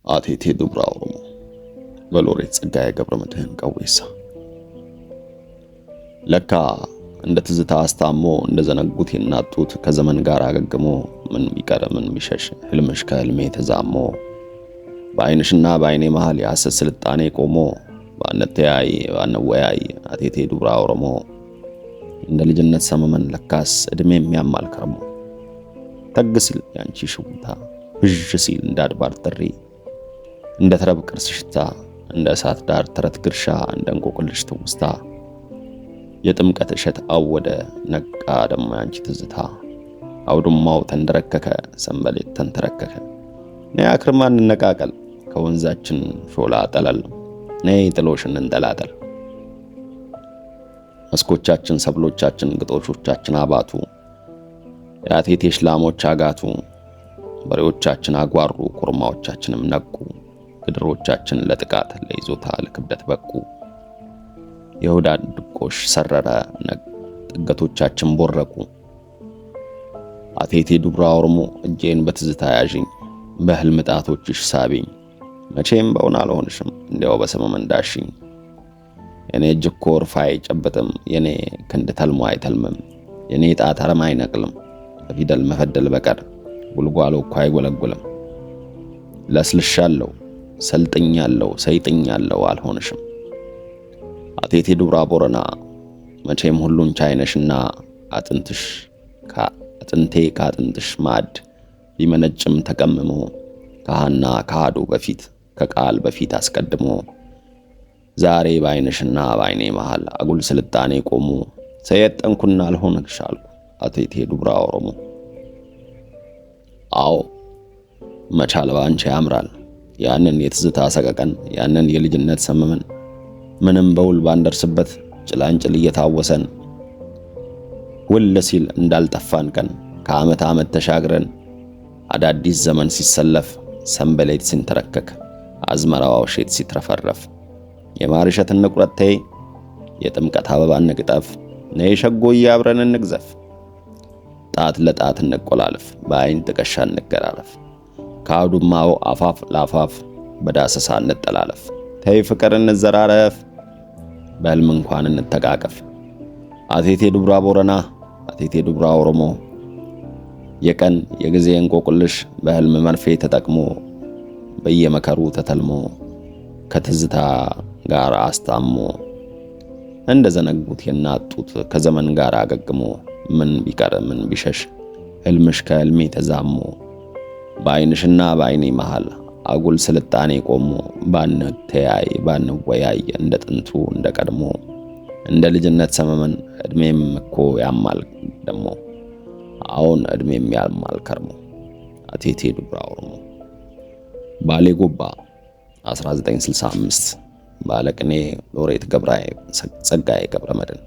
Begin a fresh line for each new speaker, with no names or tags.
አቴቴ ዱብራ ኦሮሞ በሎሬት ጸጋዬ ገብረ መድኅን ቀዌሳ። ለካ እንደ ትዝታ አስታሞ እንደ ዘነጉት የናጡት ከዘመን ጋር አገግሞ ምን ቢቀር ምን ቢሸሽ ህልምሽ ከህልሜ ተዛሞ በአይንሽና በአይኔ መሃል የሐሰት ስልጣኔ ቆሞ ባንተያይ ባንወያይ አቴቴ ዱብራ ኦሮሞ እንደ ልጅነት ሰመመን ለካስ እድሜ የሚያማል ከርሞ ተግ ሲል ያንቺ ሽውታ ብዥ ሲል እንደ አድባር ጥሪ እንደ ተረብ ቅርስ ሽታ እንደ እሳት ዳር ተረት ግርሻ እንደ እንቆቅልሽ ትውስታ የጥምቀት እሸት አወደ ነቃ ደሞ ያንቺ ትዝታ አውድማው ተንደረከከ ሰንበሌጥ ተንተረከከ ነይ አክርማ እንነቃቀል ከወንዛችን ሾላ ጠለል ነይ ጥሎሽ እንንጠላጠል መስኮቻችን ሰብሎቻችን ግጦሾቻችን አባቱ የአቴቴሽ ላሞች አጋቱ በሬዎቻችን አጓሩ ኮርማዎቻችንም ነቁ ግድሮቻችን ለጥቃት ለይዞታ ለክብደት በቁ የሁዳድ ድቆሽ ሰረረ ጥገቶቻችን ቦረቁ። አቴቴ ዱብራ ኦሮሞ እጄን በትዝታ ያዥኝ በህልም ጣቶችሽ ሳቢኝ መቼም በውን አልሆንሽም እንዲያው በሰመመን እንዳሽኝ። የኔ እጅ እኮ እርፍ አይጨብጥም፣ የኔ ክንድ ተልሞ አይተልምም፣ የኔ ጣት አረም አይነቅልም፣ ከፊደል መፈደል በቀር ጉልጓሎ እኮ አይጎለጉልም። ለስልሻለሁ፣ ሰልጥኛለሁ፣ ሰይጥኛለሁ አልሆንሽም። አቴቴ ዱብራ ቦረና መቼም ሁሉን ቻይነሽና አጥንትሽ አጥንቴ ከአጥንትሽ ማዕድ ቢመነጭም ተቀምሞ ከሃና ከሃዱ በፊት ከቃል በፊት አስቀድሞ ዛሬ በአይንሽና በአይኔ መሃል አጉል ስልጣኔ ቆሞ ሰየጠንኩና አልሆንሽ አልኩ አቴቴ ዱብራ ኦሮሞ። አዎ መቻል ባንቺ ያምራል። ያንን የትዝታ ሰቀቀን ያንን የልጅነት ሰመመን ምንም በውል ባንደርስበት ጭላንጭል እየታወሰን ውል ሲል እንዳልጠፋን ቀን ከዓመት ዓመት ተሻግረን አዳዲስ ዘመን ሲሰለፍ ሰንበሌጥ ሲንተረከክ አዝመራው እሸት ሲትረፈረፍ የማር እሸት እንቁረጥ ተይ የጥምቀት አበባ እንቅጠፍ ነይ ሸጎዬ አብረን እንግዘፍ ጣት ለጣት እንቆላለፍ በአይን ጥቀሻ እንገራረፍ ከአውድማው አፋፍ ለአፋፍ በዳሰሳ እንጠላለፍ ተይ ፍቅር እንዘራረፍ በሕልም እንኳን እንተቃቀፍ። አቴቴ ዱብራ ቦረና አቴቴ ዱብራ ኦሮሞ የቀን የጊዜ እንቆቅልሽ በሕልም መርፌ ተጠቅሞ በየመከሩ ተተልሞ ከትዝታ ጋር አስታሞ እንደ ዘነጉት የናጡት ከዘመን ጋር አገግሞ ምን ቢቀር ምን ቢሸሽ ህልምሽ ከህልሜ ተዛሞ በአይንሽና በአይኔ መሃል አጉል ስልጣኔ ቆሞ ባንተያይ ባንወያይ እንደ ጥንቱ እንደ ቀድሞ እንደ ልጅነት ሰመመን እድሜም እኮ ያማል ደሞ አሁን እድሜም ያማል ከርሞ። አቴቴ ዱብራ ኦሮሞ። ባሌ ጎባ 1965 ባለቅኔ ሎሬት ጸጋዬ ገብረ መድኅን።